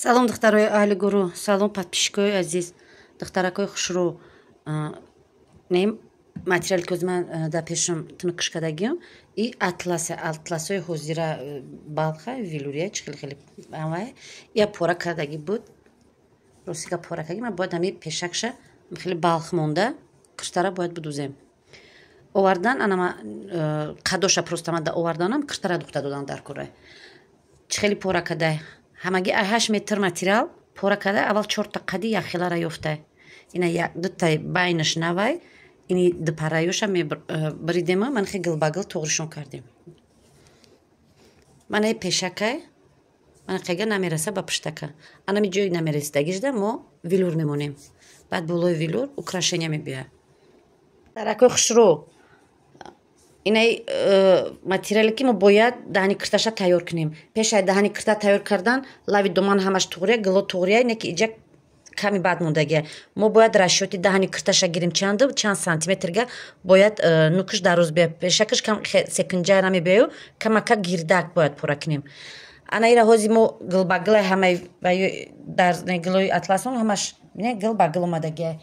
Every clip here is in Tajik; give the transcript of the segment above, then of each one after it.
Салом, духтарои аҳли гурӯҳ, салом, подписчикои азиз, духтаракои хушрӯ. Нем материал, ки ман дар пешам тунукш кардагиам, и атласа, атласҳои ҳозира, балха, велюрия, чи хеле хеле я пора кардагӣ буд. Ростига, пора кардаги ман бояд ҳами пешакша хеле балх монда, киртара бояд бидузем. Овардан анама қадоша, просто ман да оварданам, киртара духта додан дар кора. Чӣ хеле пора кардай? Ҳамагӣ 8 метр материал пора карда. Аввал чорта қади якхелара ёфтай, ина дутай байнаш навай, ини дупараюша мебридема. Ман хе гилбагил туғришон кардем. Манаи пешакай, мана қайга намераса ба пуштака. Анами ҷои намерасидагижда мо велюр мемонем, баъд болои велюр украшения мебиёяд. Даракои хушрӯ, инаи материале, ки мо бояд даҳани кирташа тайёр кунем. Пешаи даҳани кирта тайёр кардан, лави доман ҳамаш туғрия, гило туғрия, не ки иҷа ками баъд мондагия. Мо бояд расчёти даҳани кирташа гирем, чанду чанд сантиметрга бояд нукш дароз бия, пешакаш кам секинҷа намебиёю, камака гирдак бояд пора кунем. Ана ира ҳози мо гилбагилай ҳамаи дар гилои атласон ҳамаш гил ба гил омадагия.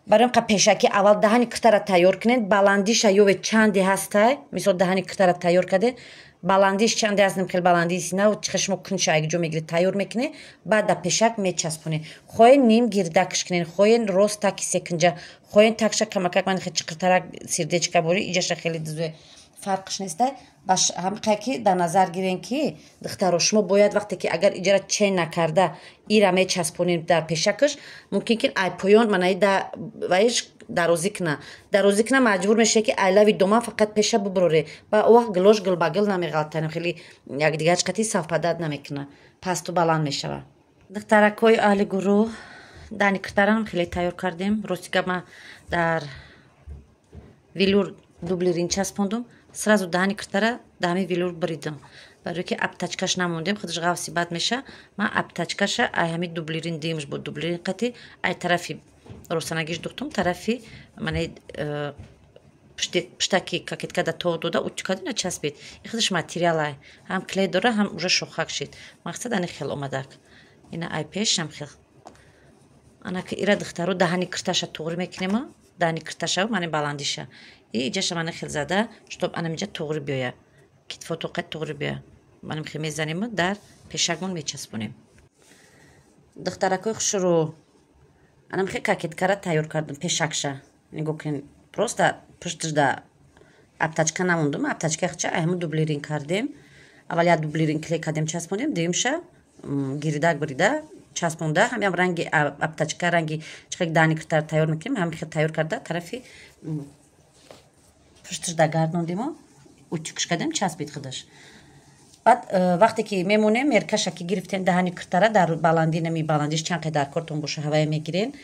Барои ин қа пешакӣ аввал даҳани киртара тайёр кунед, баландиша ёве чанде ҳастай. Мисол, даҳани киртара тайёр кардед, баландиш чанде ҳаст, хел баландии синау чихе шумо кунша якҷо мегиред, тайёр мекунед, баъд дар пешак мечаспонед. Хоҳен, ним гирдакш кунед, хоҳен, рост таки секинҷа, хоҳен, такша камакак, ман хе чиқиртарак сердечка бори, иҷаша хеле дузуе, фарқш нестай. Ҳамиқая ки дар назар гирен, ки духтаро, шумо бояд вақте ки агар иҷара чен накарда ира мечаспонем дар пешакаш, мумкин ки ай поён манаи ваиш дарозӣ куна, дарозӣ куна, маҷбур мешаве, ки айлави доман фақат пеша бубуроре. Ба о вақт гилош гилбагил намеғалтанем, хеле якдигарч қатӣ совпадать намекуна, пасту баланд мешава. Духтаракҳои аҳли гурӯҳ, дани киртарам хеле тайёр кардем. Рости гап, ман дар велюр дублерин часпондум, сразу даҳани киртара даҳами велюр бридам, барое ки обтачкаш намондем, худаш ғафси бад меша. Ман обтачкаша ай ҳами дублерин димш буд, дублерин қати ай тарафи росанагиш духтум, тарафи мана пуштаки кокетка да то дода, утюг када часпид. И худаш материалай ҳам клей дора, ҳам уже шохак шид. Мақсад, ани хел омадак, ина ай пеш ҳам хел. Анаки ира, духтаро, даҳани кирташа туғри мекунема, даҳани кирташа мани баландиша и иҷаша мана хел зада, чтоб анамиҷа туғри биёя, китфото қад туғри биёя. Манам хел мезанему, дар пешакмон мечаспонем. Духтаракои хушрӯ, анам хел кокеткара тайёр кардам. Пешакша нигоҳ кунед, просто пушташда обтачка намондум, обтачка хча ай ҳамун дублерин кардем. Аввал як дублерин клей кардем, часпондем, дуюмша гирдак бурида часпонда, ҳамиам ранги обтачка, ранги чихел даҳани киртара тайёр мекунем, ҳами хел тайёр карда, тарафи пушташда гардондему, утюгш кардем, часпид худаш. Баъд вақте ки мемонем, меркаша ки гирифтем, даҳани киртара дар баландӣ, нами баландиш чанд қай дар кортон боша, ҳавая мегирен.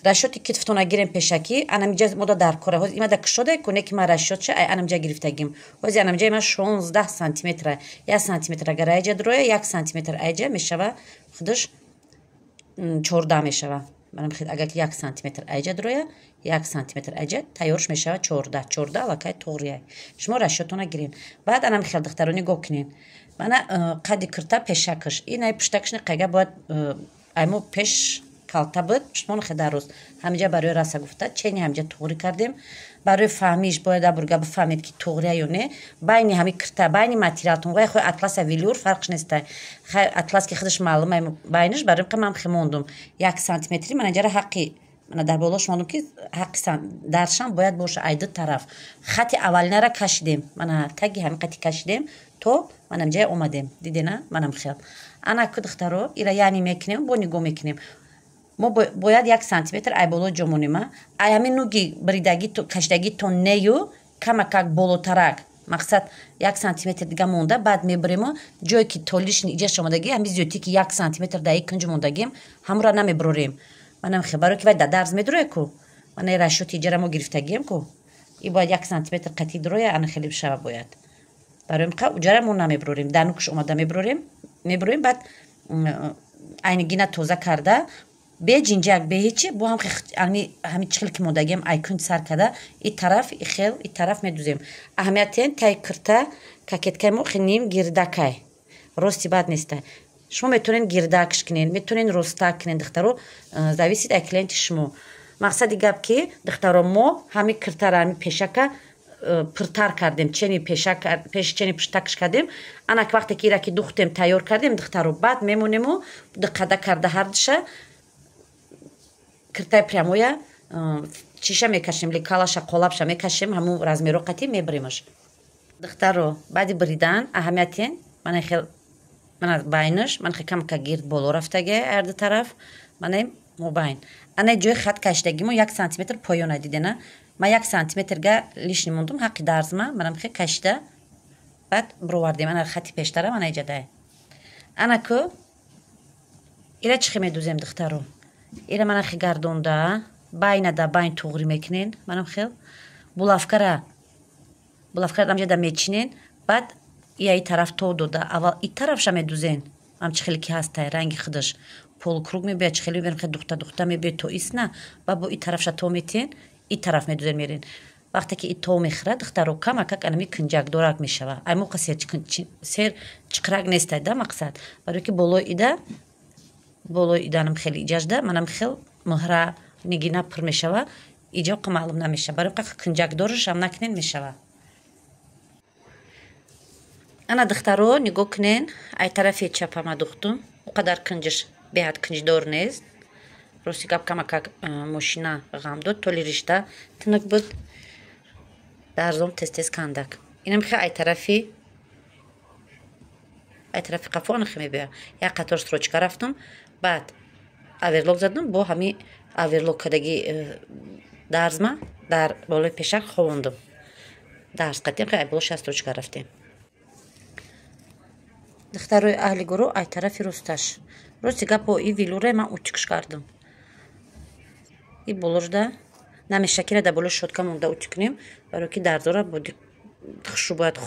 Расчёти китфтона гирем пешакӣ. Анамиҷа мода дар кора ҳози имада кушода куне, ки ман расчётша ай анамиҷа гирифтагим. Ҳози анамиҷаи ман 16 сантиметра, 1 сантиметр агар айҷа дуроя, 1 сантиметр айҷа мешава, худаш 14 мешава. Агар 1 сантиметр айҷа дуроя, 1 сантиметр айҷа, тайёрш мешава 14. 14 аллакай туғрия. Шумо расчётона гирен. Баъд анам хел, духтаро, нигоҳ кунен, мана қади кирта, пешакаш, инай пуштакаш қайга бояд аймо пеш калта буд, пуштмон хе дароз. Ҳамиҷа барои раса гуфта, чени ҳамиҷа туғрӣ кардем. Барои фаҳмиш бояд абурга бифаҳмед, ки туғрия ё не. Байни ҳами кирта, байни материалтон вай хои атласа, велюр, фарқш неста. Атлас ки худаш маълума байниш. Барои ман хе мондум 1 сантиметри, мана ҷара ҳаққи мана дар болош мондум, ки ҳаққи даршам бояд боша. Ай ду тараф хати аввалинара кашидем, мана таги ҳами қати кашидем, то манам ҷая омадем, дидена? Манам хел. Ана ку, духтаро, ира яъне мекунем, бо нигоҳ мекунем. Мо бояд 1 сантиметр ай боло ҷо монем, ай ҳамин нуги бридаги кашидагитон нею камакак болотарак. Мақсад, 1 сантиметр дига монда, баъд мебаремо. Ҷое ки толишни иҷаш омадагӣ, ҳами зиёдтӣ, ки 1 сантиметр дар як кунҷ мондагим, ҳамура намебарорем. Манам хел, барое ки вай да дарз медуроя ку. Мана расчёти иҷара мо гирифтагием ку, и бояд 1 сантиметр қатӣ дуроя, ана хеле бишава бояд. Барои қа уҷара мо намебарорем, дар нукш омада мебарорем, мебароем. Баъд айнигина тоза карда, бе ҷинҷак, бе ҳечи, бо ҳам ҳами чихел ки мондагиам, айкунҷ сар карда, и тараф, и хел, и тараф медузем. Аҳамиятен, тай кирта кокеткаи мо хел ним гирдакай, рости бад неста. Шумо метавонед гирдакш кунед, метавонед ростак кунед, духтаро, зависит аз клиенти шумо. Мақсади гап ки, духтаро, мо ҳами киртара, ҳами пешака пуртар кардем, чени пешак пеши чени пуштакш кардем. Анак вақте ки ира ки духтем, тайёр кардем, духтаро, баъд мемонему диққада карда ҳардиша киртаи прямоя чиша мекашем, лекалаша, қолабша мекашем, ҳамун размеро қатӣ мебиремаш. Духтаро, баъди бридан аҳамиятен мана хел, мана байнаш, мана хел камака гирд боло рафтаге ҳарду тараф, мана мобайн. Ана ҷои хат кашидагимо 1 сантиметр поёна дидена. Ма 1 сантиметрга лишний мондум, ҳаққи дарзма. Манам хел кашида, баъд бировардем. Ана хати пештара, мана иҷадай. Ана ку ира чӣ хел медузем, духтаро? Ира мана хел гардонда, байна да байн туғрӣ мекунен, манам хел булавкара амҷада мечинен. Баъд ия и тараф то дода, аввал и тарафша медузен. Ам чӣ хеле ки ҳастай, ранги худаш полукруг мебиёяд, чӣ хеле мебиёд, хел духта духта мебиёд, то исна. Баъд бо и тарафша то метиҳен, и тараф медузен, мерен. Вақте ки и то мехӯрад, духтаро, камакак анами кунҷакдорак мешава. Ай моқа сер чиқирак нестай да. Мақсад барое ки болои ида, болои иданам хеле иҷажда, манам хел муҳра, нигина пур мешава, иҷо маълум намешава. Барои кунҷакдорашам накунен, мешава. Ана, духтаро, нигоҳ кунен, ай тарафи чапама духтум, о қадар кунҷаш беҳад кунҷдор нест. Рости гап, камакак мошина ғам дод, толи ришта тунук буд, дарзом тез тез кандак. Инам хе ай тарафи қафо анахе мебиёя. Як қатор строчка рафтум, баъд оверлок задам, бо ҳами оверлок кадаги дарзма дар болои пешак ховондум. Дарз қатем хе ай боло шаст строчка рафтем. Духтарои аҳли гурӯҳ, ай тарафи росташ, рости гапо, и велюре ман утюгш кардам. И болошда намешакира, дар болои щётка монда утюг кунем, барое ки дардора хушу бояд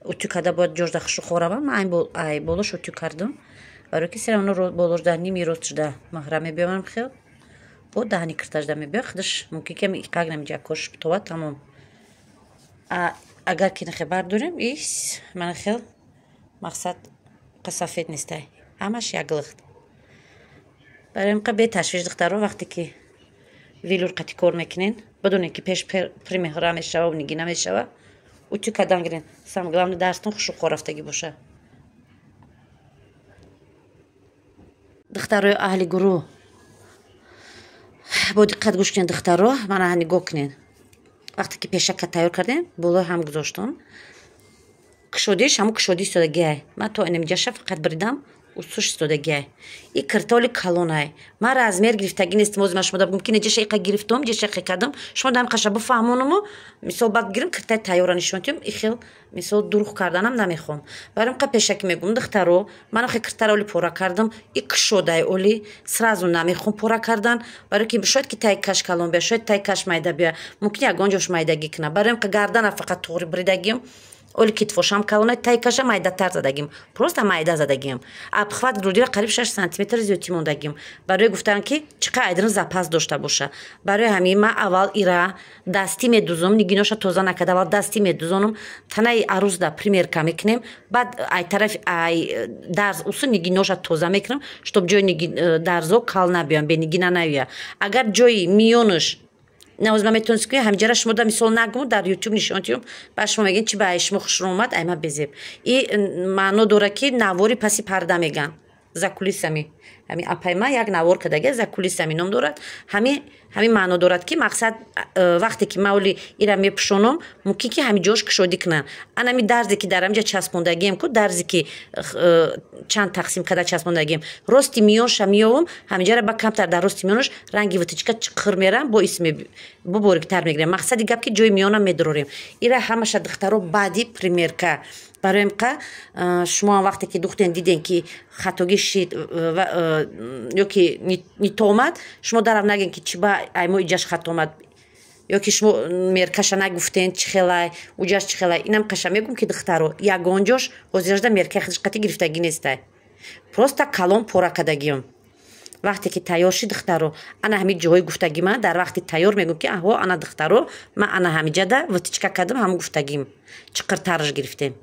утюг карда, бояд ҷожда хушу хорава. Ман ай болош утюг кардам, барое ки все равно болошда ними рост шуда маҳра мебиёмам, хел бо даҳани киртажда мебиёд. Худаш мумкин ки иқак намиҷа кош това тамом. Агар ки нахе бардорем, ис мана хел, мақсад сафед нестай, ҳамаш яклихт. Барои инқа беташвиш, духтаро, вақте ки велюр қати кор мекунен, бидонед ки пеш примеҳра мешава, нигина мешава, утюг кардан гирен. Самое главное, дарстон хушу хорафтагӣ боша. Духтарои аҳли гурӯҳ, бо диққат гӯш кунед. Духтаро, мана нигоҳ кунед, вақте ки пешака тайёр кардем, болои ҳам гузоштум, кушодиш ҳамун кушоди истодагиай. Ман то инамиҷаша фақат бридам, усуш истодагиай. И киртоли калонай, ман размер гирифтагӣ нестим. Ҳозир ман шумо бигум ки неҷаша иқа гирифтум, ҷаша иқа кардам, шумо дам қаша бифаҳмонуму мисол баъд гирим, киртаи тайёра нишон тиём. И хел мисол дурӯғ карданам намехоҳам. Барои қа пешакӣ мегум, духтаро, манам хе киртара оли пора кардам, и кушодай, оли сразу намехоҳам пора кардан, барои ки шояд ки таи каш калон бия, шояд таи каш майда бия, мумкин ягон ҷош майдагӣ кунам. Барои қа гардана фақат туғри бридагим. Оли китфошам калона, тайкаша майдатар задагим, просто майда задагим. Обхват грудира қариб 6 сантиметр зиёдтӣ мондагим, барои гуфтан ки чӣ қадр айдрин запас дошта боша. Барои ҳамин ман аввал ира дастӣ медузом, нигиноша тоза накарда, аввал дастӣ медузонам, танаи арӯзда примерка мекунем, баъд ай тарафи ай дарз усу нигиноша тоза мекунам, чтоб ҷои дарзо кал набиёям, бенигина наёя. Агар ҷои миёнаш навоз, ман метавонст ки ҳамҷара шумо да мисол нагуму дар Ютуб нишон тиём, ба шумо мегӯем, чи ба шумо хушро омад, ай ма безеб. И маъно дорад, ки навори паси парда меган, за кулисами. Ҳами апай ма як навор кардага, «За кулисами» ном дорад. Ҳамин маъно дорад, ки мақсад, вақте ки ма оли ира мепӯшонам, мумкин ки ҳами ҷош кушодӣ кунанд. Анами дарзе ки дар ҳамҷа часпондагием ку, дарзе ки чанд тақсим карда часпондагием, рости миёнша меёвам, ҳаминҷара ба камтар дар рости миёнаш ранги вытачка чиқир мерам, бо исми бо бориктар мегирем. Мақсади гап, ки ҷои миёна медорорем. Ира ҳамаша, духтаро, баъди примерка. Барои қа шумо вақте ки духтен, диден ки хатогӣ шид ё ки нито омад, шумо дарав нагем, ки чи ба аймо иҷаш хато омад, ё ки шумо меркаша нагуфтен, чӣ хелай уҷаш, чӣ хелай. Инам қаша мегум, ки духтаро, ягон ҷош ҳозиражда меркаи худаш қатӣ гирифтагӣ нестай, просто калон пора кардагиём. Вақте ки тайёр шид, духтаро, ана ҳамин ҷоҳои гуфтагӣ ман дар вақти тайёр мегӯм, ки аҳо, ана, духтаро, ман ана ҳамиҷада вытачка кардам, ҳамун гуфтагим чиқиртараш гирифтем.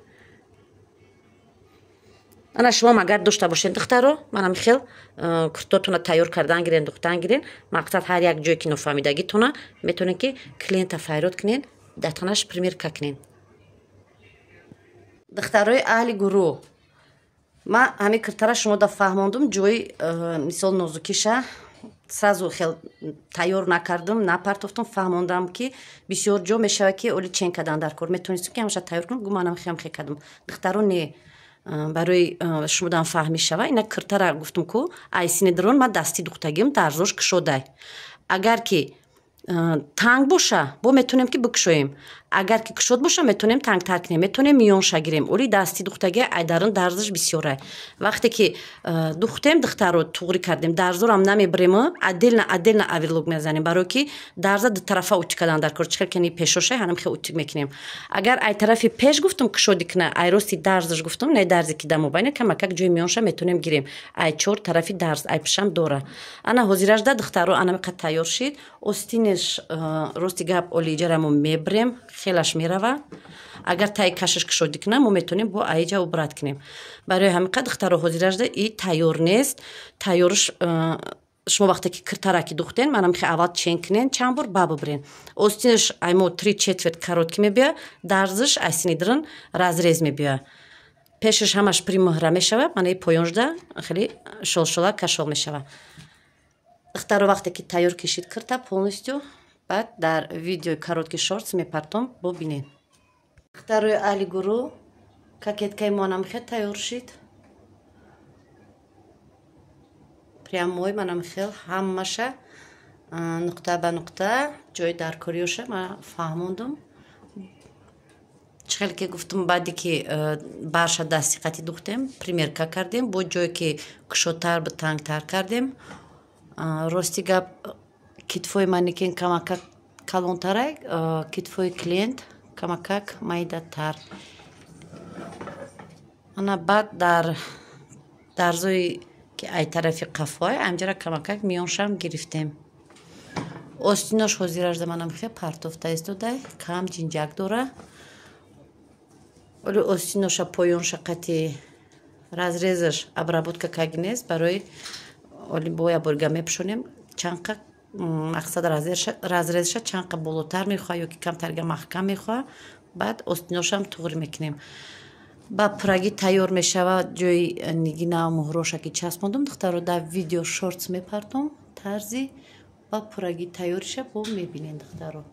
Ана шумо агар дошта бошед, духтаро, манам хел куртотона тайёр кардан гирен, духтан гирен. Мақсад, ҳар як ҷое ки нофаҳмидагитона, метавонед ки клиента файрод кунен, датанаш примерка кунен. Духтарои аҳли гурӯҳ, ман ҳамин киртара шумо да фаҳмондум. Ҷои мисол нозукиша сразу хел тайёр накардум, напартофтум, фаҳмондам, ки бисёр ҷо мешавад, ки оли чен кардан дар кор. Метавонистум, ки ҳамаша тайёр кунам, гу манам хем хе кардум. Духтаро, не, барои шумодам фаҳмӣ шава, ина киртара гуфтум ку айсини дрон ман дасти духтагим, дарзош кушодай. Агар ки танг боша, бо метавонем, ки бикушоем. Агар ки кушод боша, метавонем тангтар кунем, метавонем миёнша гирем. Оли дасти духтаги, айдарун дарзаш бисёрай. Вақте ки духтем, духтаро, туғрӣ кардем, дарзорам намебирем, отдельно отдельно оверлок мезанем, барое ки дарза дутарафа утюг кардан дар кор. Чихел кани пешошай, ҳанам хел утюг мекунем. Агар ай тарафи пеш, гуфтум, кушоди куна, ай рости дарзаш, гуфтум, не, дарзе ки да мобайне, камакак ҷои миёнша метавонем гирем, ай чор тарафи дарз, ай пишам дора. Ана ҳозиражда, духтаро, анамиқа тайёр шид. Остинеш, рости гап, оли иҷарамо мебирем, хелаш мерава. Агар таи кашаш кушодӣ кунам, мо метавонем бо аиҷа убрать кунем. Барои ҳамин духтаро, ҳозиражда и тайёр нест. Тайёрш шумо вақте ки киртараки духтен, манам хе аввал чен кунен, чанд бор ба бибирен. Остинаш аймо три четверть короткий мебиёя, дарзаш айсинидрин разрез мебиёя. Пешаш ҳамаш примуҳра мешава, манаи поёншда хеле шолшола кашол мешава. Духтаро, вақте ки тайёр кишид кирта полностью, баъд дар видеои короткий шортс мепартом, бубинед. Духтарои аҳли гурӯҳ, кокеткаи манам хел тайёр шид, прямой, манам хел ҳамаша нуқта ба нуқта, ҷои даркориёша ман фаҳмондум. Чӣ хеле ки гуфтум, баъде ки барша дасти қати духтем, примерка кардем, бо ҷое ки кушодтар бу, тангтар кардем. Рости гап, китфои манекен камакак калонтарай, китфои клиент камакак майдатар. Ана баъд дар дарзое ки ай тарафи қафоай, амҷара камакак миёншам гирифтем. Остинош ҳозиражда манам хе партофта истодай, кам ҷинҷак дора. Оли остиноша поёнша қати разрезаш обработка каги нест, барои оли бо я борга мепӯшонем. Чанқа мақсад, разрезша чанқа болотар мехоҳа ё ки камтарга маҳкам мехоҳа, баъд остиношам туғрӣ мекунем, ба пурагӣ тайёр мешавад. Ҷои нигинау муҳроша ки часпондум, духтаро, дар видео шортс мепартом, тарзи ба пурагӣ тайёриша бо мебинед, духтаро.